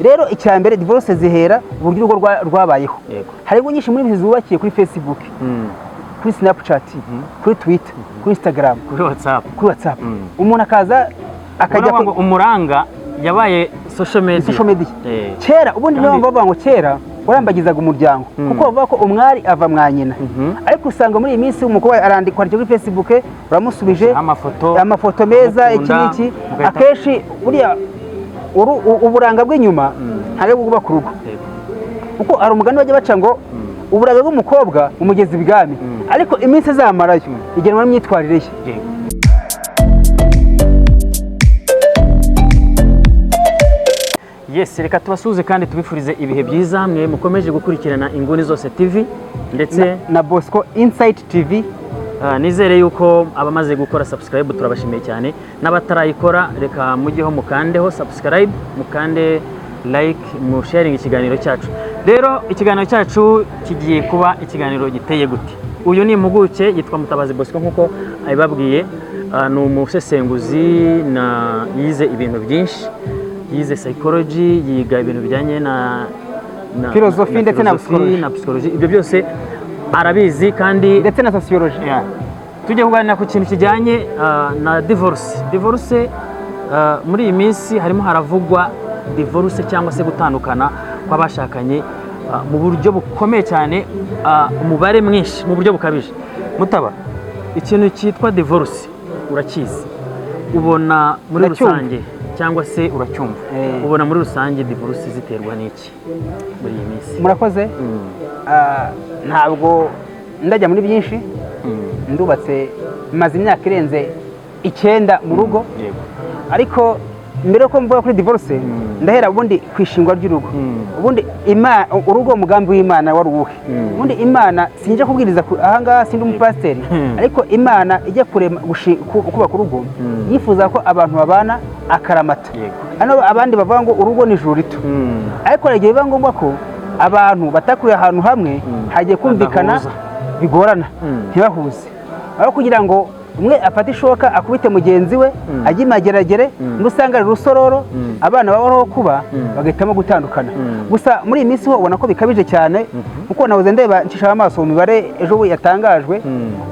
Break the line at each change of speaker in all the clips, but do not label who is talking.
Rero icya mbere, divorce zihera uburyo urugo rwabayeho. Hari ingo nyinshi muri izi zubakiye kuri Facebook, kuri Snapchat, kuri Twitter, kuri Instagram,
kuri WhatsApp.
Kuri WhatsApp. Umuntu akaza akajya
Urabona ngo umuranga yabaye social media.
Social media. Kera ubundi niyo
Kandi-
mpamvu bavuga ngo kera warambagizaga umuryango, kuko bavuga ko umwari ava mwa nyina. Ariko usanga muri iyi minsi umukobwa arandikwa kuri Facebook, uramusubije
amafoto,
amafoto meza, iki
amukunda,
n'iki.
mugahita-
Akenshi buriya uburanga bw'inyuma ntabwo bwubaka urugo, kuko hari umugani bajya baca ngo uburanga bw'umukobwa umugezi ibwami, ariko iminsi azamarayo igenwa n'imyitwarire ye.
Yes, reka tubasuhuze kandi tubifurize ibihe byiza mwe mukomeje gukurikirana Inguni Zose TV ndetse
na Bosco Insight TV.
Nizere yuko abamaze gukora subscribe turabashimiye cyane, n'abatarayikora reka mujyeho mukandeho subscribe, mukande like, mu sharing ikiganiro cyacu. Rero ikiganiro cyacu kigiye kuba ikiganiro giteye gute? Uyu ni impuguke yitwa Mutabazi Bosco, nk'uko abibabwiye. Ni umusesenguzi na yize ibintu byinshi, yize psychology, yiga ibintu bijyanye na
Philosophy ndetse na
philosophy
psychology.
Na psychology, ibyo byose arabizi kandi
ndetse na sociology.
Yeah. Tujye kuganira ku kintu kijyanye na divorce. Divorce, muri iyi minsi harimo haravugwa divorce cyangwa se gutandukana kw'abashakanye mu buryo bukomeye cyane, umubare mwinshi mu buryo bukabije. Mutaba, ikintu cyitwa divorce urakizi? Ubona muri
Ndacyumva.
rusange cyangwa se uracyumva?
Eh.
Ubona muri rusange divorce ziterwa n'iki muri iyi minsi?
Murakoze. Ntabwo ndajya muri byinshi. Ndubatse, maze imyaka irenze 9 mu rugo. Ariko mbere yuko mvuga kuri divorce, ndahera ubundi ku ishingwa ry'urugo. Ubundi urugo, umugambi w'Imana wari uwuhe? Ubundi Imana, sinjya kubwiriza ahangaha, sindi umupasiteri, ariko Imana ijya kurema kubaka urugo, yifuza ko abantu babana akaramata. Hano abandi bavuga ngo urugo ni ijuru rito, ariko hari igihe biba ngombwa ko abantu batakuriye ahantu hamwe, hagiye kumvikana
Badahuza.
bigorana, ntibahuze. Aho kugira ngo umwe afate ishoka akubite mugenzi we, ajye imageragere, undi usanga ari rusororo, abana babaho kuba, bagahitamo gutandukana. Gusa muri iyi minsi ho ubona ko bikabije cyane, kuko nahoze ndeba ncishaho amaso mu mibare ejo bundi yatangajwe,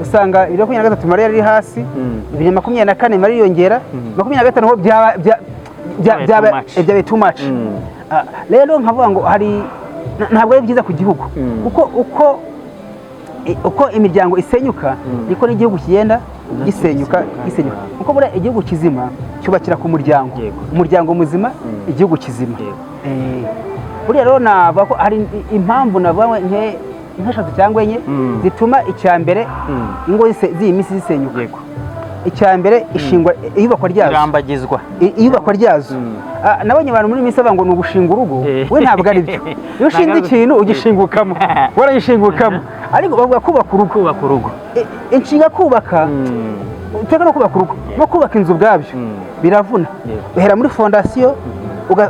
usanga 2023 imibare yari iri hasi, 2024 imibare yiyongera, 25 ho
Byabaye too much.
byabaye too much. Rero nkavuga ngo hari ntabwo ari byiza ku gihugu, kuko uko imiryango isenyuka, niko n'igihugu kigenda gisenyuka, gisenyuka, kuko buriya igihugu kizima cyubakira ku muryango. Umuryango muzima, igihugu kizima. Buriya rero navuga ko hari impamvu navuga nk'eshatu cyangwa enye zituma icya mbere ingo z'iyi minsi zisenyuka. Icya mbere, ishingwa, iyubakwa ryazo.
Irambagizwa.
Iyubakwa ryazo. Nabonye abantu muri iyi minsi bavuga ngo ni ugushinga urugo. We ntabwo ari byo. Iyo ushinze
Ntabwo ari-
ikintu ugishingukamo, warayishingukamo, ariko bavuga kubaka urugo.
Kubaka urugo.
Inshinga kubaka, uteka no kubaka urugo no kubaka inzu ubwabyo biravuna. Uhera muri fondasiyo,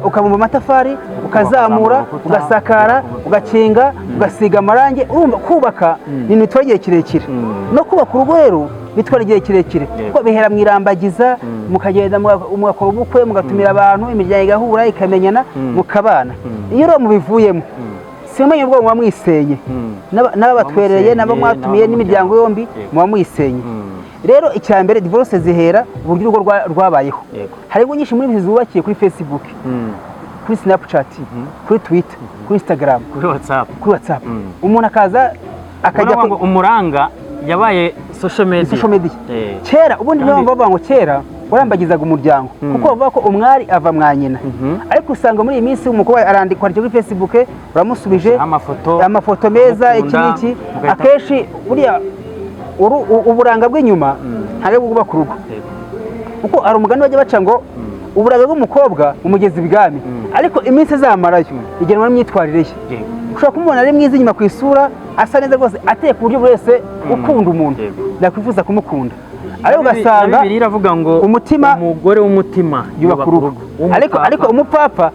ukabumba amatafari, ukazamura,
urukuta,
ugasakara, ugakinga, ugasiga amarangi. Urumva kubaka ni ibintu bitwara igihe kirekire. No kubaka urugo rero bitwara igihe kirekire, kuko bihera mu irambagiza, mukagenda mugakora ubukwe, mugatumira abantu, imiryango igahura, ikamenyana, mukabana. Iyo rero mubivuyemo, simumenye ubwo muba mwisenye n'ababatwerereye, n'abo
musenye,
mwatumiye, n'imiryango yombi, muba muyisenye. Rero icya mbere, divorce zihera uburyo urugo rwabayeho. Hari ingo nyinshi muri izi zubakiye kuri Facebook, kuri Snapchat, kuri Twitter, kuri Instagram,
kuri WhatsApp.
Kuri WhatsApp. Umuntu akaza akajya
Urabona ngo umuranga yabaye social media.
Social media. Kera ubundi niyo
Kandi-
mpamvu bavuga ngo kera warambagizaga umuryango, kuko bavuga ko umwari ava mwa nyina. Ariko usanga muri iyi minsi umukobwa arandikwa kuri Facebook, uramusubije
amafoto,
amafoto meza, iki
amukunda,
n'iki.
mugahita-
Akenshi buriya uburanga bw'inyuma ntabwo bwubaka urugo, kuko hari umugani bajya baca ngo uburanga bw'umukobwa umugezi ibwami, ariko iminsi azamarayo igenwa n'imyitwarire ye. Ushobora kumubona ari mwiza inyuma ku isura, asa neza rwose, ateye ku buryo buri wese ukunda umuntu yakwifuza kumukunda, ariko ugasanga
Na Bibiliya iravuga ngo
umutima
umugore w'umutima
yubaka urugo, ariko umupfapfa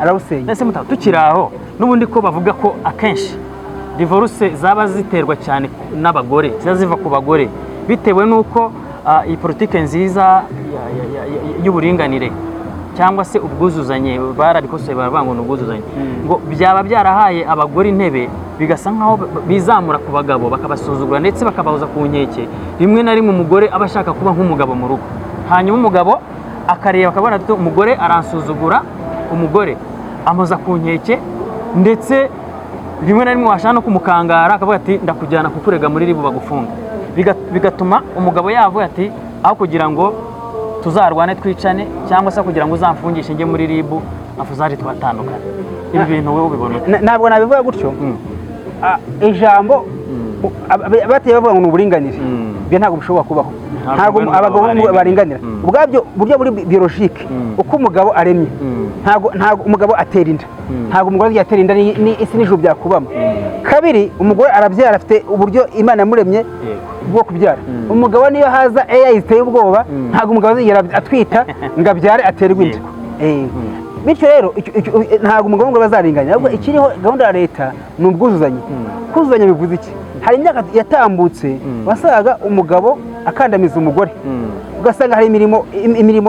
arawusenya.
Ese muta, tukiri aho n'ubundi, ko bavuga ko akenshi divorce zaba ziterwa cyane n'abagore, ziba ziva ku bagore bitewe n'uko iyi politike nziza y'uburinganire cyangwa cyangwa se ubwuzuzanye, barabikosoye baravuga ngo ni ubwuzuzanye, ngo byaba byarahaye abagore intebe, bigasa nkaho bizamura ku bagabo, bakabasuzugura ndetse bakabahoza ku nkeke. Rimwe na rimwe umugore aba ashaka kuba nk'umugabo mu rugo, hanyuma umugabo akareba akabona ati umugore aransuzugura, umugore amuza ku nkeke, ndetse rimwe na rimwe washaka no kumukangara akavuga ati ndakujyana kukurega muri RIB bagufunga. Bigatuma umugabo yavuga ati aho kugira ngo tuzarwane twicane, cyangwa se kugira ngo uzamfungishe njye muri RIB, afuzari twatandukana. Ibi bintu wowe ubibona ute?
Ntabwo nabivuga gutyo. Ijambo bateye bavuga ngo ni uburinganire, ibyo ntabwo bishobora kubaho.
Ntabwo
Ntabwo
umugore
abagabo
n'umugabo
baringanira.
baringanira.
Ubwabyo buryo buri biologique, uko umugabo aremye, ntabwo umugabo atera inda, ntabwo umugore azigera atera inda, ni isi n'ijuru byakubamo. Kabiri, umugore arabyara, afite uburyo Imana yamuremye bwo kubyara. Umugabo niyo haza AI ziteye ubwoba, ntabwo umugabo azigera atwita ngo abyare aterwe inda. Bityo rero ntabwo umugabo n'umugore bazaringanya, ahubwo ikiriho gahunda ya leta ni ubwuzuzanye. Kuzuzanya bivuze iki? Hari imyaka yatambutse wasangaga umugabo akandamiza umugore, ugasanga hari imirimo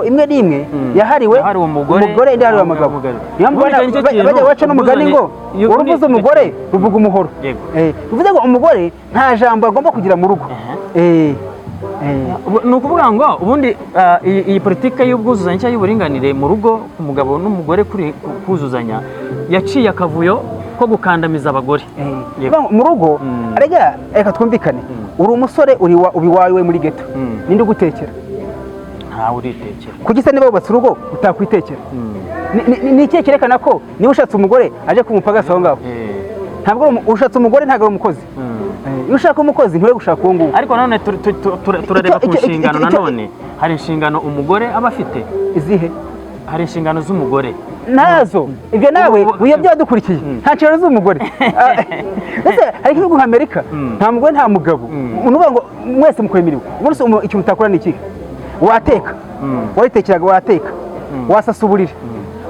imwe n'imwe yahariwe
Yahariwe umugore,
umugore, indi yahariwe abagabo.
umugore.
Niyo mpamvu
Ubundi icyo nicyo kintu,
bajya baca n'umugani ngo
iyo
uruvuze
ubundi
umugore ruvuga umuhoro. Bivuze ngo umugore nta jambo agomba kugira mu rugo.
Ni ukuvuga ngo ubundi iyi politike y'ubwuzuzanye cyangwa y'uburinganire mu rugo ku mugabo n'umugore kuri kuzuzanya yaciye akavuyo ko gukandamiza abagore.
Bivuga ngo mu rugo, arega reka twumvikane, uri umusore, uri uba iwawe muri ghetto, ninde ugutekera?
Ntawe uritekera.
Kuki se niba wubatse urugo utakwitekera? Ni ikihe cyerekana ko niba ushatse umugore aje kumupagasa aho ngaho? Ntabwo ari ushatse umugore, ntabwo ari umukozi. Iyo ushaka umukozi ntiwe gushaka uwo nguwo.
Ariko nanone turareba ku nshingano. Nanone hari inshingano umugore aba afite.
Izihe?
Hari inshingano z'umugore.
Nazo ibyo nawe wiyobye wadukurikiye, nta nshingano z'umugore. Mbese hari ibihugu nka Amerika, nta mugore nta mugabo, ni ukuvuga ngo mwese mukora imirimo. Ubundi se ikintu utakora ni ikihe? Wateka, waritekeraga, wateka, wasasa uburiri,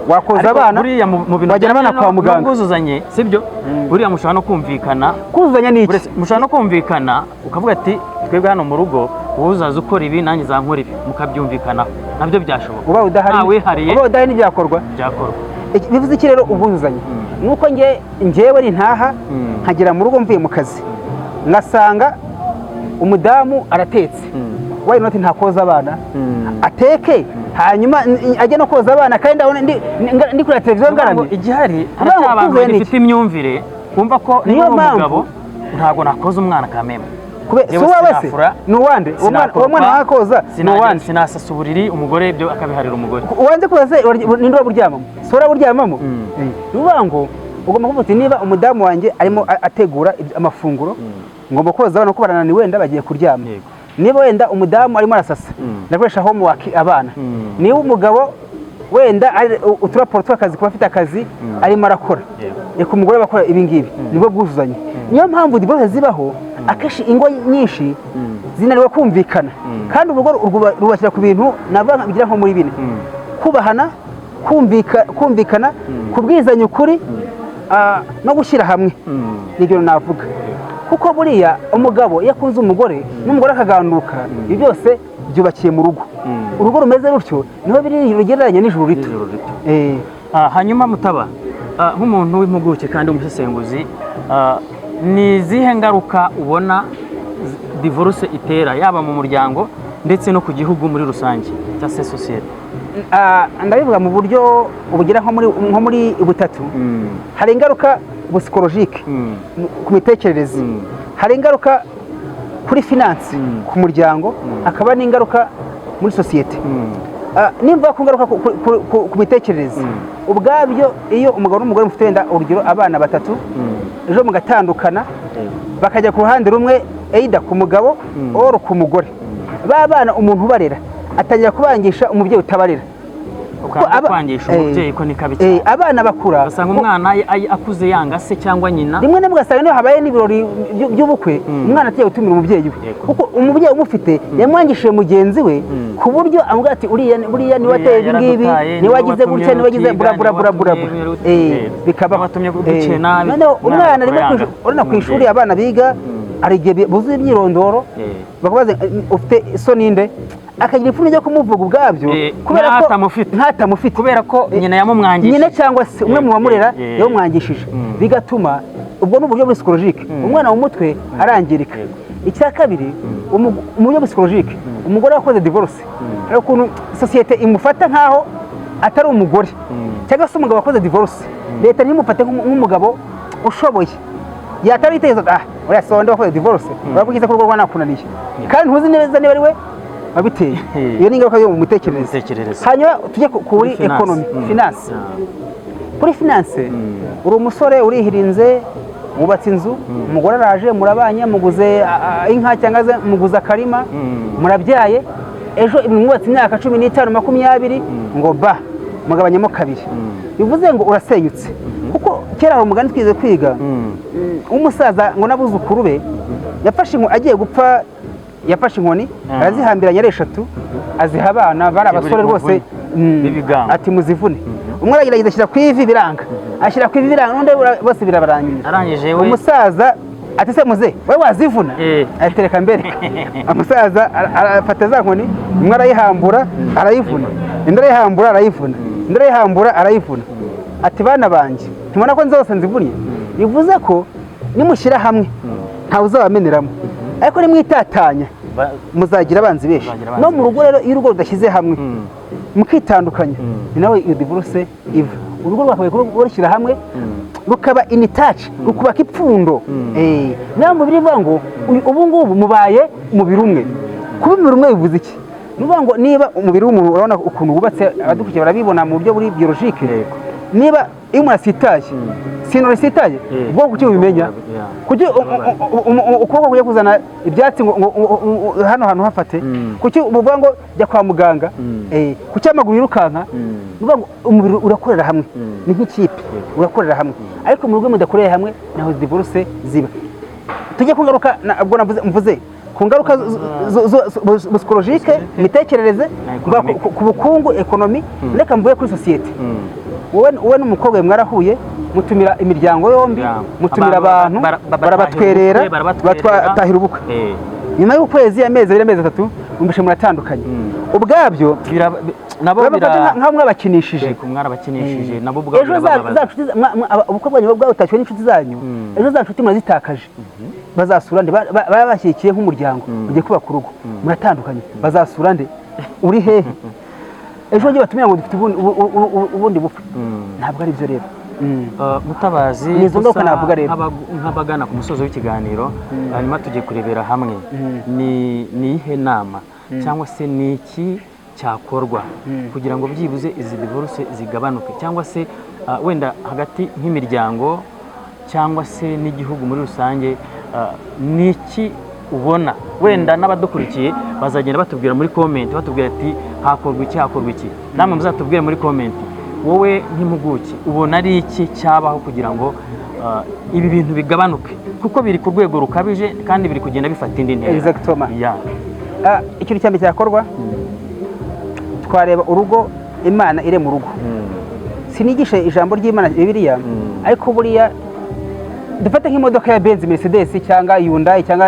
wakoza
Ariko
abana,
buriya mu bintu
wajyana abana
bijyanye
kwa muganga.
n'ubwuzuzanye, sibyo? Buriya mushobora no kumvikana.
Kuzuzanya ni iki?
Mushobora no kumvikana ukavuga ati twebwe hano mu rugo wowe uzaza ukora ibi, nanjye nzakora ibi, mukabyumvikanaho, nabyo byashoboka.
Uba udahari.
Nta wihariye.
Uba udahari ntibyakorwa.
Byakorwa.
Bivuze iki rero ubwuzuzanye? Nuko ngewe nintaha, nkagera mu rugo mvuye mu kazi, ngasanga umudamu aratetse, why not ntakoza abana? Ateke, hanyuma ajye no koza abana, kandi ndabona ndi kureba televiziyo
Kuvuga ngo
ngaramye.
Igihari
Kuvuga ngo
haracyari abantu
kuzuzanya ni
bagifite imyumvire wumva ko
Niyo
niba uri
mpamvu.
umugabo ntabwo nakoza umwana kameme.
Si
Yewe
uwawe se?
sinafura,
Ni uwande uwo mwana wakoza ni uwande?
Sinasasa uburiri, umugore ibyo akabiharira umugore.
Uwanze koza se ninde uraburyamamo? Si uraburyamamo? Ni ukuvuga ngo ugomba kuvuga uti niba umudamu wanjye arimo ategura amafunguro, ngomba koza abana kuko barananiwe, wenda bagiye kuryama. Niba wenda umudamu arimo arasasa, ndakoresha homework abana. Niba umugabo wenda ari uturaporo tw'akazi kuba afite akazi arimo arakora, reka umugore bakora ibi ngibi. Nibwo bwuzuzanye. Niyo mpamvu divorce zibaho akenshi, ingo nyinshi zinanirwa kumvikana, kandi urugo rwubakira ku bintu navuga bigira nko muri bine: kubahana, kumvikana, kubwizanya ukuri, no gushyira hamwe. Nibyo navuga, kuko buriya umugabo iyo akunze umugore n'umugore akaganduka, ibyo byose byubakiye mu rugo. Urugo rumeze rutyo niho biri rugereranya n'ijuru rito.
N'ijuru rito. Hanyuma Mutaba, nk'umuntu w'impuguke kandi w'umusesenguzi, ni izihe ngaruka ubona divorce itera, yaba mu muryango ndetse no ku gihugu muri rusange cyangwa se sosiyete?
Ndabivuga mu buryo bugera nko muri butatu. Hari ingaruka psychologique, ku mitekerereze, hari ingaruka kuri finance, ku muryango, hakaba n'ingaruka muri sosiyete. Nimba ku ngaruka ku mitekerereze, ubwabyo iyo umugabo n'umugore mufite wenda urugero abana batatu, ejo mugatandukana, bakajya ku ruhande rumwe, either ku mugabo or ku mugore, ba bana umuntu ubarera atangira kubangisha umubyeyi utabarera.
Ukanga kwangisha umubyeyi ko ni kabi cyane.
Abana bakura
ugasanga umwana akuze yanga se cyangwa nyina.
Rimwe na rimwe ugasanga niyo habaye n'ibirori by'ubukwe, umwana agiye gutumira umubyeyi we, kuko umubyeyi umufite yamwangishije mugenzi we, ku buryo amubwira ati uriya buriya niwe wateye ibi ngibi,
Yaradutaye,
niwe wagize
niwe
gutya, niwe wagize
watumye
bura bura bura bura
niwe
bura.
watumye
Bikabaho.
niwe watumye dukena,
Noneho umwana
umwana
rimwe
akura yanga
urabona ku ishuri
umubyeyi.
Abana biga. Hari igihe buzuye imyirondoro, bakabaza ufite so ninde, akagira ipfunwe ryo kumuvuga ubwabyo, kubera ko
ntatamufite.
Ntatamufite.
Kubera ko nyina yamumwangishije.
Nyina cyangwa se umwe mu bamurera yamumwangishije. Bigatuma ubwo ni uburyo psychologique, umwana mu mutwe arangirika. Icya kabiri, mu buryo psychologique, umugore wakoze divorce, hari ukuntu sosiyete imufata nk'aho atari umugore, cyangwa se umugabo wakoze divorce, leta ntimufate nk'umugabo ushoboye. Yatari yitegereza, ah, uriya sonde wakoze divorce, uravuga ko urugo rwanakunaniye, kandi ntuzi neza niba ari we wabiteye. Iyo ni ingaruka yo mu mitekerereze.
Mitekerereze.
Hanyuma tujye kuri
finance.
Economy, finance. Kuri finance, uri umusore, urihirinze, wubatse inzu, umugore araje, murabanye, muguze inka cyangwa se muguze akarima, murabyaye. Ejo ibintu mwubatse imyaka 15, 20, ngo ba mugabanyamo kabiri, bivuze ngo urasenyutse. Kuko kera hari umugani twize kwiga, umusaza ngo n'abuzukuru be, yafashe inkoni agiye gupfa, yafashe inkoni arazihambiranya ari eshatu, aziha abana bari abasore rwose,
b'ibigango.
Ati muzivune. Umwe aragerageza ashyira ku ivi biranga, ashyira ku ivi biranga, n'undi bose birabarangira.
Arangije we
Umusaza ati se muze wowe wazivuna? Atereka mbere. Umusaza arafata za nkoni, umwe arayihambura arayivuna, undi arayihambura arayivuna, undi arayihambura arayivuna. Ati bana banjye, ntibona ko zose nzivunnye? Bivuze ko nimushyira hamwe ntawe uzabameneramo, ariko nimwitatanya muzagira abanzi benshi.
Muzagira abanzi
No mu rugo rero, iyo urugo rudashyize hamwe, mukitandukanya, ni nawe iyo divorce iva. Urugo rwakabaye kuba rushyira hamwe, rukaba in touch, rukubaka ipfundo. Niyo mubiri ivuga ngo ubu ngubu mubaye umubiri umwe. Kuba umubiri umwe bivuze iki? Ni ukuvuga ngo niba umubiri w'umuntu, urabona ukuntu wubatse, abadukurikiye barabibona mu buryo buri biologique, niba iyo umuntu asitaye, sino risitaye, ubwonko kuki bubimenya? Kuki ukuboko kujya kuzana ibyatsi ngo hano hantu hafate? Kuki uvuga ngo jya kwa muganga? Kuki amaguru yirukanka? Ni ukuvuga ngo umubiri urakorera hamwe, ni nk'ikipe, urakorera hamwe. Ariko mu rugo mudakoreye hamwe, naho divorce ziba. Tujye ku ngaruka, ubwo navuze mvuze ku ngaruka psychologique, imitekerereze,
Na
mvuga
economic.
ku bukungu, economy. Reka mvuge kuri sosiyete. Wowe n'umukobwa wawe mwarahuye, mutumira imiryango yombi, mutumira abantu, barabatwerera,
barabatwerera.
Batahira ubukwe. Nyuma y'ukwezi, amezi 2, amezi 3, mwumvishe muratandukanye. Ubwabyo
nabo
urabafata nk'aho mwabakinishije.
Yego, mwarabakinishije nabo ubwabo
Ejo
birababaza.
za nshuti ubukwe bwanyu bwabutashywe n'inshuti zanyu, ejo za nshuti murazitakaje. Bazasura nde? Baba bashyigikiye nk'umuryango, mugiye kubaka urugo, muratandukanye, bazasura nde? Uri hehe? Ejo ujye batumira ngo dufite ubundi bukwe. Ntabwo ari byo rero.
Mutabazi,
Ni izo ngaruka
dusa
navuga rero.
nk'abagana ku musozo w'ikiganiro, hanyuma tugiye kurebera hamwe ni iyihe nama cyangwa se ni iki cyakorwa kugira ngo byibuze izi divorce zigabanuke, cyangwa se wenda hagati nk'imiryango cyangwa se n'igihugu muri rusange, ni iki ubona? Wenda n'abadukurikiye bazagenda batubwira muri comment, batubwira ati hakorwa iki, hakorwa iki. Namwe muzatubwire muri comment, wowe nk'impuguke ubona ari iki cyabaho kugira ngo ibi bintu bigabanuke, kuko biri ku rwego rukabije kandi biri kugenda bifata indi ntera.
Exactement. Ikintu cya mbere cyakorwa, twareba urugo, Imana iri mu rugo. Sinigishe ijambo ry'Imana Bibiliya, ariko buriya dufate nk'imodoka ya Benz, Mercedes cyangwa Hyundai cyangwa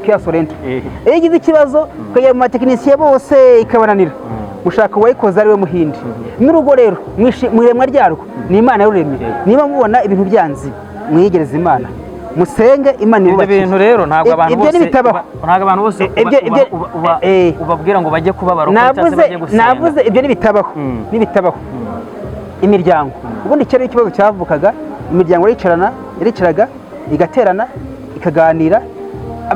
Kia Sorento. Iyo igize ikibazo, ukajya mu batekinisiye bose ikabananira, mushaka uwayikoze ari we muhindi. N'urugo rero mu iremwa ryarwo ni Imana yaruremye. Niba mubona ibintu byanze, mwiyegereze Imana, musenge Imana
Ibyo
ibubakire.
bintu rero ntabwo abantu
Ibyo
bose
ntibitabaho.
Ntabwo abantu bose ubabwira ngo bajye kuba abarokore cyangwa se
Navuze,
bajye gusenga.
navuze ibyo ntibitabaho. Nibitabaho, imiryango ubundi kera iyo ikibazo cyavukaga, imiryango yaricarana, yaricaraga igaterana, ikaganira,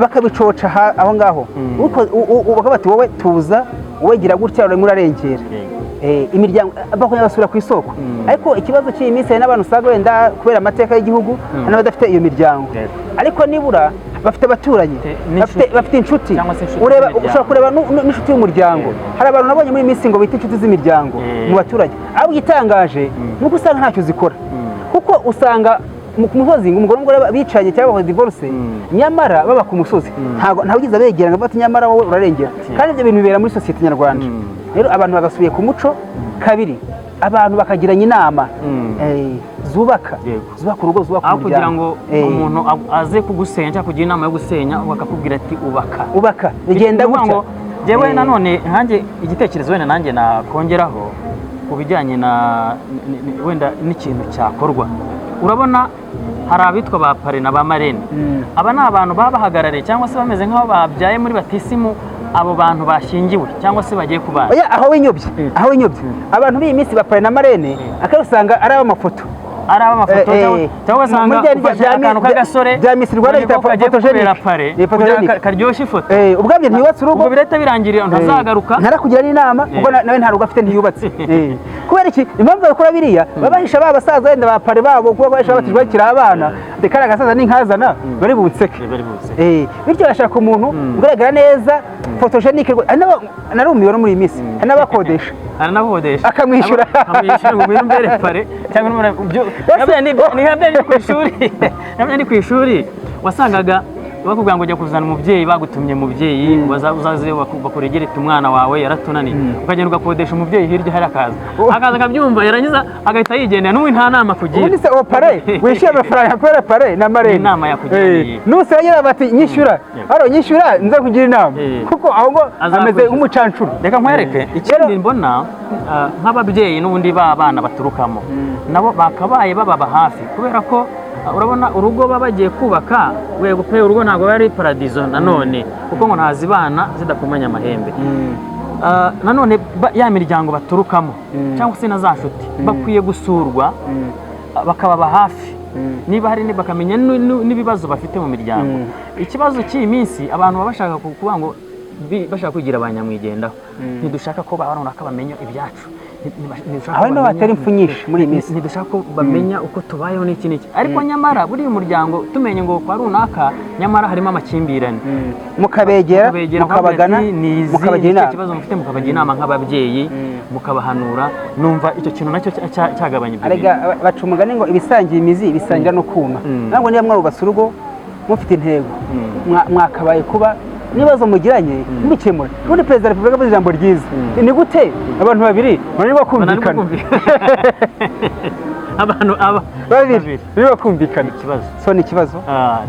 bakabicoca aho ngaho. Bakavuga bati wowe tuza, wowe gira gutya, urimo urarengera. Imiryango bakongera basubira ku isoko. Ariko ikibazo cy'iyi minsi, hari n'abantu usanga wenda kubera amateka y'igihugu, hari n'abadafite iyo miryango, ariko nibura bafite abaturanyi,
N'inshuti.
bafite inshuti.
Cyangwa se inshuti
Ureba,
z'imiryango.
ushobora kureba n'inshuti y'umuryango. Hari abantu nabonye muri iyi minsi ngo bita inshuti z'imiryango mu baturage, ahubwo igitangaje ni uko usanga ntacyo zikora, kuko usanga ku musozi ngo umugore n'umugore bicanye cyangwa bakoze divorce, nyamara baba ku musozi, ntabwo ntawe ugize abegera ngo bati nyamara wowe urarengera. Kandi ibyo bintu bibera muri sosiyete nyarwanda. Rero abantu bagasubiye ku muco. Kabiri, Abantu bakagiranya inama zubaka,
Yego.
zubaka urugo, zubaka
Aho kugira
umuryango.
ngo umuntu aze kugusenya cyangwa kugira inama yo gusenya, bakakubwira ati ubaka.
Ubaka, bigenda
Ni ukuvuga
gutya.
ngo njyewe nanone nkanjye igitekerezo wenda nanjye nakongeraho ku bijyanye na wenda n'ikintu cyakorwa, urabona hari abitwa ba parrain na ba marraine. Aba ni abantu baba bahagarariye cyangwa se bameze nk'aho babyaye muri batisimu abo bantu bashyingiwe cyangwa se bagiye kubana.
Oya, aho winyobye, aho winyobye. Abantu b'iyi minsi ba parrain na marraine akenshi usanga ari ab'amafoto.
Ari ab'amafoto, cyangwa ugasanga ufashe akantu k'agasore
Bya Miss Rwanda
ubonye
bita
ko kagiye
photogenic.
kubera parrain
Ni
kugira
photogenic.
Karyoshye ifoto.
Ubwabyo ntiyubatse urugo.
Ubwo birahita birangirira, ntazagaruka.
Ntarakugira n'inama kuko nawe nta rugo afite, ntiyubatse. Kubera iki? Impamvu bakora biriya, baba bahisha ba basaza wenda ba parrain babo, kuko bahisha babatijwe bakiri abana, reka kariya gasaza ninkazana bari bunseke.
Bari bunseke.
Bityo bashaka umuntu ugaragara neza, photogenic. Hari narumiwe no muri iyi minsi hari n'abakodesha.
Aranakodesha.
Akamwishyura.
Akamwishyura ngo ngwino umbere parrain cyangwa ibyo ni nka bya ku ishuri, nka bya ni ku ishuri wasangaga bakubwira ngo jya kuzana umubyeyi, bagutumye umubyeyi, uzaze bakuregere umwana wawe yaratunaniye, ukagenda ugakodesha umubyeyi hirya hari, akaza akaza akabyumva, yarangiza agahita yigendera, n'ubu nta nama akugira.
Ubundi se uwo parrain wishyuye amafaranga kubera parrain na marraine,
Inama yakugiriye.
Nusengera bati nyishyura, haro nyishyura nza kugira inama, kuko aho ngo
Azakwishyura.
ameze nk'umucancuro.
Reka nkwereke ikindi mbona, nk'ababyeyi n'ubundi b'abana baturukamo nabo bakabaye bababa hafi, kubera ko urabona urugo baba bagiye kubaka, wego pe, urugo ntabwo aba ari paradizo nanone, kuko ngo ntazibana zidakomanya amahembe. Nanone ya miryango baturukamo cyangwa se na za nshuti bakwiye gusurwa, bakababa hafi, niba hari bakamenya n'ibibazo bafite mu miryango. Ikibazo cy'iyi minsi, abantu baba bashaka kuvuga ngo bashaka kwigira ba nyamwigendaho, ntidushaka ko ba runaka bamenya ibyacu. Ntidushaka
Aho
ko
niho hatera impfu nyinshi muri iyi minsi.
Ntidushaka ko bamenya uko tubayeho n'iki n'iki, ariko nyamara buriya umuryango tumenye ngo kwa runaka nyamara harimo amakimbirane,
mukabegera,
mukabegera,
mukabagana,
mukababwira ati, ni izi
mukabagira
ni icyo
inama.
kibazo mufite, mukabagira inama nk'ababyeyi, mukabahanura. Numva icyo kintu nacyo cyagabanya ibyo
Arega
bintu.
baca umugani ngo ibisangiye imizi bisangira no kuma. Ntabwo niba mwarubatse urugo mufite intego, mwakabaye kuba n'ibibazo mugiranye mubikemura. Ubundi Perezida wa Repubulika avuze ijambo ryiza: ni gute abantu babiri bananirwa
Bananirwa
kumvikana?
kumvikana. Abantu aba
Babiri bananirwa kumvikana.
Ikibazo.
So ni ikibazo.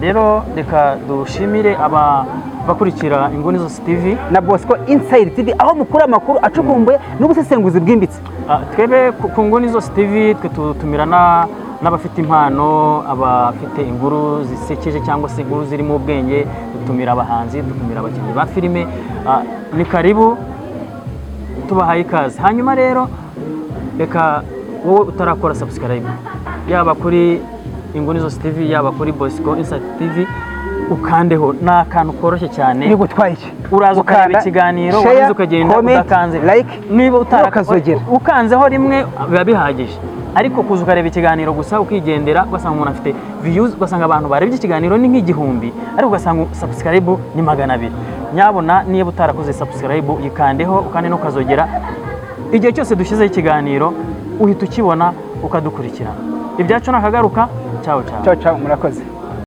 Rero reka dushimire aba bakurikira Inguni Zose TV
na Bosco Inside TV, aho mukura amakuru acukumbuye n'ubusesenguzi bwimbitse.
Twebwe ku Nguni Zose TV twe tutumira n'abafite impano, abafite inkuru zisekeje cyangwa se inkuru zirimo ubwenge, dutumira abahanzi, dutumira abakinnyi ba filime. Ni karibu, tubahaye ikaze. Hanyuma rero reka wowe utarakora subscribe, yaba kuri Inguni Zose TV, yaba kuri Bosco Inside TV, ukandeho, ni akantu koroshye cyane.
Bigutwaye iki?
Uraza ukareba
Ukanda,
ikiganiro,
share,
warangiza ukagenda
comment,
udakanze.
like,
Niba utara
ukazogera.
ukanzeho rimwe biba bihagije, ariko kuza ukareba ikiganiro gusa ukigendera, ugasanga umuntu afite views, ugasanga abantu barebye ikiganiro ni nk'igihumbi, ariko ugasanga subscribe ni 200. Nyabona niba utarakoze subscribe, yikandeho, ukande n'ukazogera, igihe cyose dushyizeho ikiganiro uhita ukibona ukadukurikirana. Ibyacu nakagaruka. Ciao ciao.
Ciao ciao, murakoze.